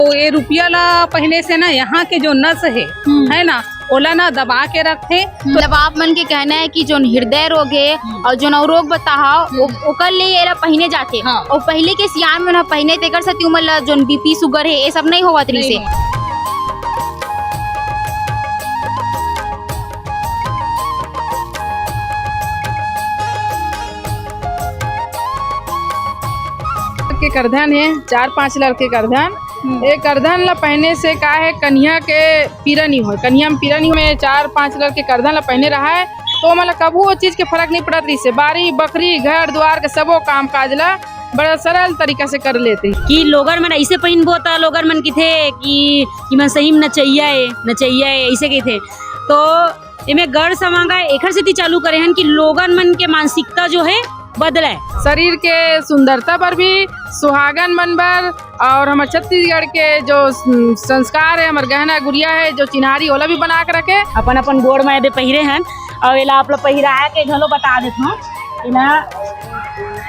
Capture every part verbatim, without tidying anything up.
तो ये रुपया ला पहने से ना, यहाँ के जो नस हे, हम्म। है ना, ओला ना दबा के रखथे। मतलब आप मन के कहना है कि जोन हृदय रोग है हम्म। और जोन और रोग बताओ, हम्म। ओ-, ओकर लिए एला पहने जाथे। हाँ। और पहले के सियान मन ह पहने, तेकर सेती उमन ला जोन बीपी, शुगर है, ये सब नहीं होवत रहिसे। नहीं होवत। के करधन हे, चार पांच लड़के करधन। हम्म। ए करधन ला पहने से का है, कन्हिया के पीरा नहीं होय, कन्हिया में पीरा नहीं होय। चार पांच लड़के करधन ला पहने रहा है, तो मतलब कभू वो चीज के फर्क नहीं पड़त रहिसे। बारी, बखरी, घर द्वार के सबो काम काज ला बड़ा सरल तरीका से कर लेते। कि लोगन मन ऐसे पहिनबो, त लोगन मन किथे कि, कि मन सही में नचैया ए, नचैया ए, ऐसे किथे। तो एमे गढ़ समांग आय, एखर सेती चालू करे हन कि लोगन मन के मानसिकता जो है बदलय। शरीर के सुंदरता बर भी, सुहागन मन बर, और हमर छत्तीसगढ़ के जो संस्कार है, हमर गहना गुरिया है, जो चिन्हारी, ओला भी बना के रखे। अपन अपन गोड़ में एदे पहिरे हन, और एला आप ला पहिरा के घलो बता देत हूँ, एला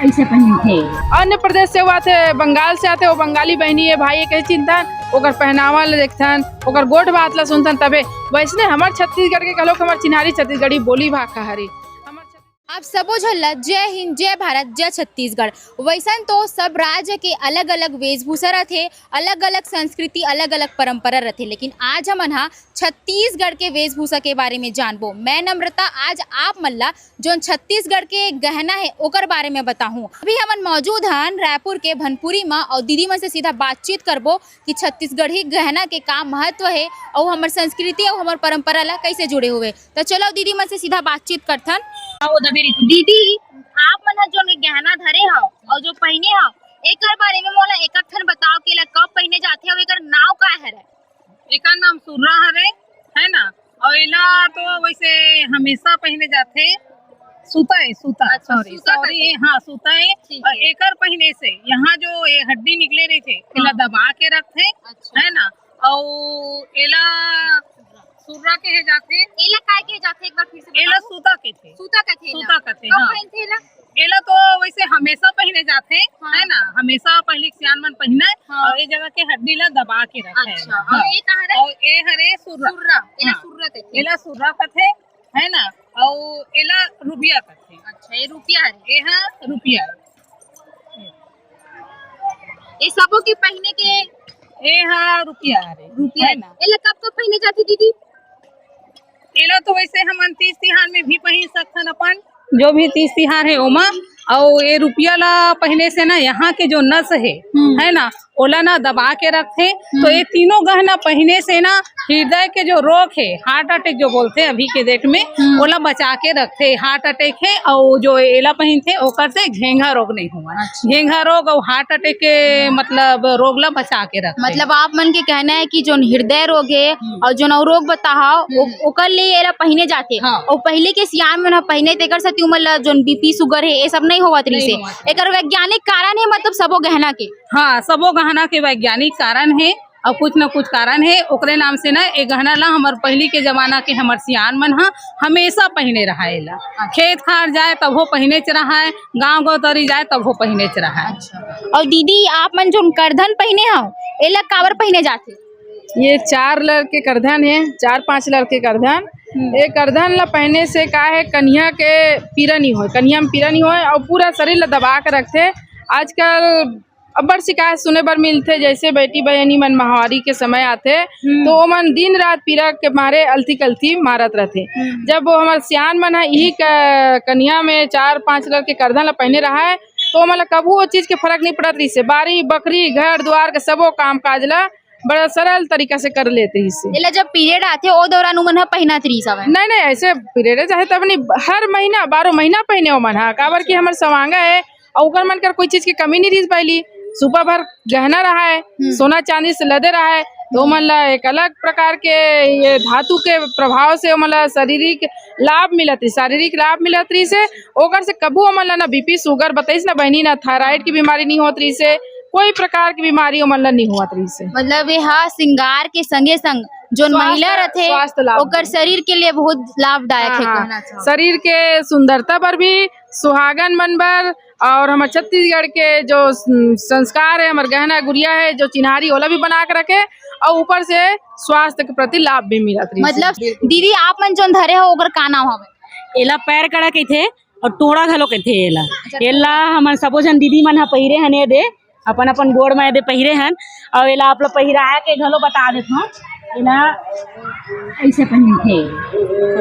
ऐसे पहनथे। अन्य प्रदेश से आथे, बंगाल से आथे, वो बंगाली बहनी है, भाई है, कहे चिंतन, ओकर पहनावा ला देखथन, ओकर गोठ बात ला सुनथन, तबे। वैसने हमर छत्तीसगढ़ के घलोक हमर चिन्हारी छत्तीसगढ़ी बोली भाखा हरे। हमर छत्तीस- आप सबो झन ला जय हिंद, जय भारत, जय छत्तीसगढ़। वैसन तो सब राज्य के अलग-अलग वेशभूषा रथे, अलग-अलग संस्कृति, अलग-अलग परंपरा रथे, लेकिन आज हमन हा छत्तीसगढ़ के वेशभूषा के बारे में जानबो। मैं नम्रता आज आप मन ला जोन छत्तीसगढ़ के गहना है, ओकर बारे में बताहूँ। अभी हमन मौजूद हन रायपुर के भनपुरी म, अउ दीदी मन से सीधा बातचीत करबो कि छत्तीसगढ़ी गहना के का महत्व है, अउ हमर संस्कृति अउ हमर परंपरा ला कैसे जुड़े हुए। तो चलो दीदी मन से सीधा बातचीत करथन। दीदी, आप मन ह जोन गहना धरे हव अउ जो पहिने हव, एकर बारे में मोला एक ठन बताओ कि एला कब पहिने जाथे अउ एकर नाव का हरे? एकर नाम सुर्रा हरे, है ना? अउ एला तो वैसे हमेशा पहिने जाथे। सूता है, सूता, अच्छा, sorry, सूता sorry, कथे। हाँ, सूता है। ठीक अउ है। एकर पहिने से यहाँ जो ये हड्डी निकले रहिथे, एला हाँ। दबा के रखथे, अच्छा। है ना? अउ एला सुर्रा कहे जाथे। एला काय कहे जाथे, एक बार फिर से एला बताओ। सूता कथे। सूता कथे एला। सूता कथे, कब हाँ। पहिनथे एला? एला तो वैसे हमेशा पहिने जाथे, हाँ। है ना? हमेशा पहिली के सियान मन पहिने, हाँ। अउ ये जगह के हड्डी ला दबा के रखे। अच्छा, हाँ। अउ ये का हरे? अउ ये हरे सुर्रा। सुर्रा, एला हाँ। सुर्रा कथे। एला सुर्रा कथे, है ना? अउ एला रुपिया कथे। अच्छा, ये रुपिया हरे। ये हाँ रुपिया। ये सबो के पहिने के? ये हाँ रुपिया हरे। रुपिया। है ना? एला कब कब पहिने जाथे दीदी? एला तो वैसे हमन तीज तिहार में भी पहिन सकथन अपन। जो भी तीज तिहार है ओमा, अउ ये रुपिया ला पहिने से ना यहाँ के जो नस है, हम्म। है ना, ओला ना दबा के रखथे। तो हम्म। ये तीनों गहना पहिने से ना हृदय के जो रोग है, heart attack जो बोलथे अभी के date में, हम्म। ओला बचा के रखथे। Heart attack है, अउ जो एला पहिनथे ओकर से घेंघा रोग नहीं होवय। अच्छा। घेंघा रोग अउ heart attack के मतलब रोग ला बचा के रखथे। मतलब आप मन के कहना है कि जोन हृदय रोग है हम्म। अउ जोन अउ रोग बताहव, ओ-, हम्म। ओकर लिए एला पहिने जाथे। हाँ। अउ पहले के सियान मन ह पहिने, तेकर सेती उमन ला जोन बीपी, शुगर है, ये सब नहीं होवत नहीं रहिसे। होवत रहिसे। एकर वैज्ञानिक कारण है, मतलब सबो गहना के? हाँ, सबो गहना के वैज्ञानिक कारण है। अउ कुछ न कुछ कारण हे, ओकरे नाम से ना ए गहना ला हमर पहिली के जमाना के हमर सियान मन ह हमेशा पहिने रहय एला। अच्छा। खेत खार जाय तभो पहिनेच रहय, गाँव गौतरी जाय तभो पहिनेच रहय। अच्छा। अउ दीदी, आप मन जोन करधन पहिने हव, एला काबर पहिने जाथे? ये चार लड़के करधन हे, चार पांच लड़के करधन। हम्म। ये करधन ला पहिने से का हे, कनिहा के पीरा नहीं होय, कनिहा में पीरा नहीं होय अउ पूरा शरीर ला दबा के रखथे। आजकल अब्बड़ शिकायत सुने बर मिलथे, जैसे बेटी बहिनी मन माहवारी के समय आथे, हम्म। तो ओमन दिन रात पीरा के मारे अलथी कलथी मारत रथे। हम्म। जब वो हमर सियान मन ह इही क-, कनिहा में चार पांच लड़के करधन ला पहिने रहय, तो ओमन ला कभू वो चीज के फरक नहीं पड़त रहिसे। बारी, बखरी, घर दुआर के सबो काम काज ला बड़ा सरल तरीका से कर लेत रहिसे। एला जब पीरियड आथे, ओ दौरान उमन ह पहिनत रहिस हवय? नहीं, नहीं, ऐसे पीरियड चाहे तब नहीं, हर महीना, बारह महीना पहिने ओमन ह, काबर कि हमर सवांगा हे, अउ ओकर मन कर कोई चीज के कमी नहीं रहिस पाइली। सुपा भर गहना रहय, हम्म। सोना चांदी से लदे रहय, तो ओमन ला एक अलग प्रकार के ये धातु के प्रभाव से ओमन ला शारीरिक लाभ मिलत रहिस, शारीरिक लाभ मिलत रहिसे। ओकर से कभू ओमन ला ना बीपी, शुगर बताइस ना बहिनी, ना थायराइड की बीमारी नहीं होत रहिसे, कोई प्रकार की बीमारी ओमन ला नहीं होत रहिसे। मतलब ये हा श्रृंगार के संगे संग जोन स्वास्थ्य, महिला रथे, स्वास्थ्य लाभ ओकर शरीर के लिए बहुत लाभदायक हाँ, हे, हाँ। कहना चाहूँ। शरीर के सुंदरता बर भी, सुहागन मन बर, और हमर छत्तीसगढ़ के जो सं-, संस्कार है, हमर गहना गुरिया है, जो चिन्हारी, ओला भी बना के रखे और ऊपर से स्वास्थ्य के प्रति लाभ भी मिलत रहिस। मतलब, दीदी, आप मन जोन धरे हो, ओकर का नाम हवे? एला पैर कड़ा कहिथे और टोड़ा घलो कहिथे एला। अच्छा। एला हमन सबो झन दीदी मन ह पहिरे हन, ये दे अपन अपन गोड़ में ये दे पहिरे हन, और एला आप लोग पहिराया के घलो बता देत हो, एला ऐसे पहिनथे।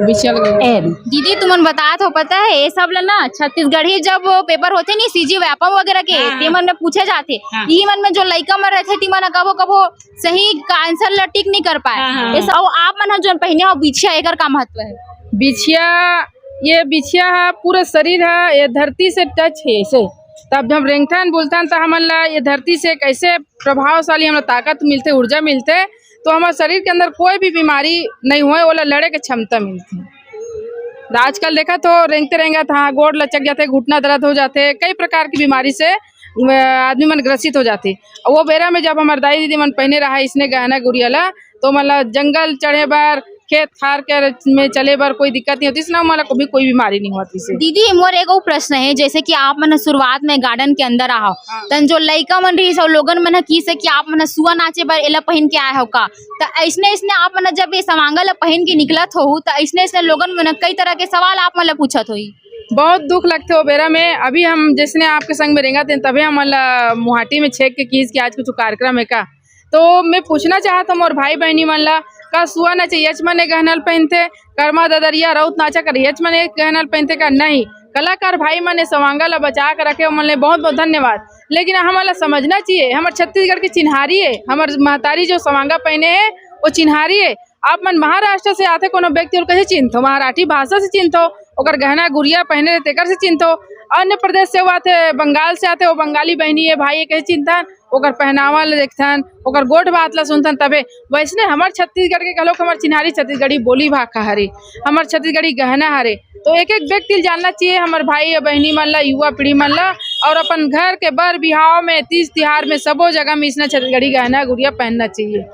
बिछिया लगे। ए दे। दीदी, तुमन बतात हो, पता है, ये सब ला ना छत्तीसगढ़ी जब पेपर होथे नी, सीजी व्यापम वगैरह के, हाँ, हाँ। ते मन में पूछे जाथे। हाँ। यही मन में जो लइका मन रहथे, ती मन कभो कभो सही आंसर ला टिक नहीं कर पाए। हाँ, हाँ, ये सब, हाँ। अउ आप मन ह जोन पहिने हो बिछिया, एकर का महत्व है? बिछिया, ये बिछिया ह पूरा शरीर ह ये धरती से टच है ऐसे, तब जब रेंगथन बोलथन त हमन ला ये धरती से एक ऐसे प्रभावशाली हमला ताकत मिलथे, ऊर्जा मिलथे, तो हमर शरीर के अंदर कोई भी बीमारी नहीं होए, ओला लड़े के क्षमता मिलथे। आजकल देखत हो, रेंगते रेंगत, हाँ, गोड़ लचक जाथे, घुटना दर्द हो जाथे, कई प्रकार की बीमारी से, अ, आदमी मन ग्रसित हो जाथे। वो बेरा में जब हमर दाई दीदी मन पहिने रहा इसने गहना गुरिया ला, तो मतलब जंगल चढ़े बर, खेत खार के में चले बर कोई दिक्कत नहीं होती, इसने मतलब कभी कोई बीमारी नहीं होती से। दीदी, मोर एगो प्रश्न है, जैसे कि आप मन शुरुआत में गार्डन के अंदर आहो, हाँ। तन जो लइका मन रहिस अउ लोगन मन ह किहिस कि आप मन ह सुआ नाचे बर एला पहिन के आए हो का? त अइसने, अइसने आप मन ह जब ये सवांगा ला पहिन के निकलत होहू, त अइसने, अइसने लोगन मन ह कई तरह के सवाल आप मन ला पूछत होही। बहुत दुख लगथे ओ बेरा में। अभी हम जैसने आपके संग में रेंगत हन, तभे हमन ला मुहाटी में छेक के किहिस कि आज कुछ कार्यक्रम है का? तो मैं पूछना चाहत हूँ मोर भाई बहनी मन ला, का सुआ नचइयाच मन ए गहना ल पहिनथे, करमा ददरिया रउत नाचा करइयाच मन ए गहना ल पहिनथे का? नहीं। कलाकार भाई मन ए सवांगा ला बचा के रखे, ओमन ले बहुत बहुत धन्यवाद। लेकिन हमन ला समझना चाहिए, हमर छत्तीसगढ़ के चिन्हारी है, हमर महतारी जो सवांगा पहिने है, वो चिन्हारी है। आप मन महाराष्ट्र से आथे कोनो व्यक्ति, ओला कइसे चिन्हथो? मराठी भाषा से चिन्हथो, ओकर गहना गुरिया पहिने रहे, तेकर से चिन्हथो। अन्य प्रदेश से वो आथे, बंगाल से आथे, वो बंगाली बहिनी है, भाई है, कइसे चिन्हथन? ओकर पहनावा ल देखथन, ओकर गोठ बात ल सुनथन, तभे। वइसने हमर छत्तीसगढ़ के घलोक हमर चिन्हारी छत्तीसगढ़ी बोली भाखा हरे, हमर छत्तीसगढ़ी गहना हरे। तो एक-एक व्यक्ति ल जानना चाहिए, हमर भाई या बहिनी मन ला, युवा पीढ़ी मन ला, और अपन घर के बर बिहाव में, तीज तिहार में, सबो जगह में इसने छत्तीसगढ़ी गहना गुरिया पहनना चाहिए।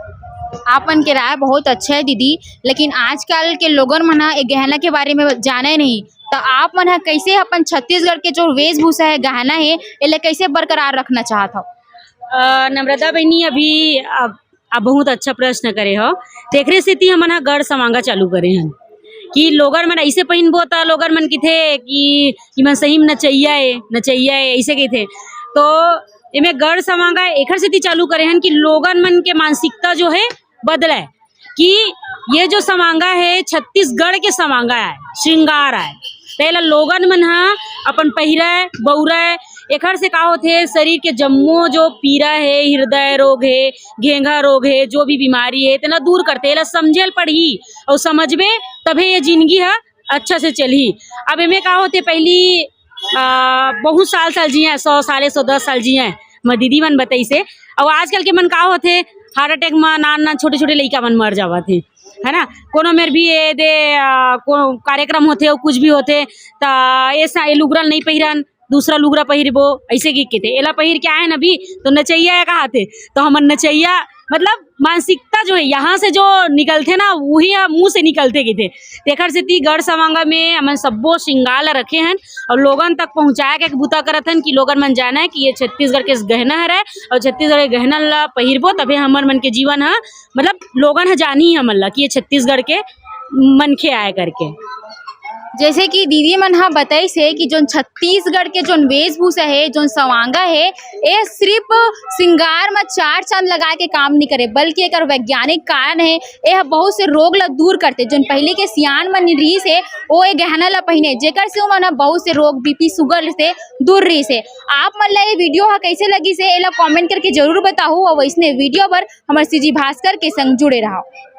आप मन के राय बहुत अच्छा है दीदी, लेकिन आजकल के लोगन मन ह ए गहना के बारे में जाने नहीं, तो आप मन ह कैसे अपन छत्तीसगढ़ के जो वेशभूषा है, गहना है, एला कैसे बरकरार रखना चाहत हव? अ, नम्रता बहिनी, अभी आप, आप बहुत अच्छा प्रश्न करे हो। तेखरे सेती हमन ह गढ़ समांगा चालू करे हन कि लोगन मन ऐसे पहिनबो त लोगन मन किथे कि, कि मन सही में नचैया ए, नचैया ए, ऐसे कहिथे। तो एमे गढ़ समांगा एखर सेती चालू करे हन कि लोगन मन के मानसिकता जो है बदले कि ये जो समांगा है, छत्तीसगढ़ के समांगा आय, श्रृंगार आय। त एला लोगन मन ह अपन पहिरय, बउरय, एखर से का होथे, शरीर के जम्मो जो पीरा हे, हृदय रोग हे, घेंघा रोग हे, जो भी बीमारी हे, तेला दूर करथे। एला समझे ल पड़ही अउ समझबे तभे ये जिनगी ह अच्छा से चलही। अब एमे का होथे, पहिली, आ, बहुत साल, साल जिए, सौ साल, एक सौ दस साल जिए, हमर दीदी मन बतइसे। अउ आजकल के मन का होथे, हार्ट अटैक म नान नान छोटे छोटे लइका मन मर जावत हे, है ना? कोनो मेर भी ए दे, आ, को-, कार्यक्रम होथे अउ कुछ भी होथे, त ए सा-, ए लुगरा ल नइ पहिरन, दूसरा लुगरा पहिरबो, अइसे कि कहिथे, एला पहिर के आए न अभी, तो नचैया ए कहाथे, तो हमन नचैया, मतलब मानसिकता जो है, यहाँ से जो निकलथे ना, वही ह मुँह से निकलथे कहिथे। तेखर सेती गढ़ समांगा में हमन सब्बो श्रृंगार ला रखे हन अउ लोगन तक पहुँचाए के बुता करत हन कि लोगन मन जानय कि ये छत्तीसगढ़ के गहना हरय अउ छत्तीसगढ़ के गहना ला पहिरबो, तभे हमर मन के जीवन ह, मतलब लोगन ह जानही हमन ला कि ये छत्तीसगढ़ के मनखे आय करके। जैसे कि दीदी मन ह बताइस हे कि जोन छत्तीसगढ़ के जोन वेशभूषा हे, जोन सवांगा हे, ए सिर्फ श्रृंगार म चार चांद लगाए के काम नइ करे, बल्कि एकर वैज्ञानिक कारण हे। ए ह बहुत से रोग ल दूर करथे। जोन पहिली के सियान मन रिहिस हे, ओ ए गहना ल पहिने, जेकर से ओमन ह बहुत से रोग, बीपी, शुगर से दूर रिहिस हे। आप मन ल ए वीडियो ह कइसे लगिस हे, एला कमेंट करके जरूर बताहू, अउ अइसने वीडियो बर हमर सीजी भास्कर के संग जुड़े रहव।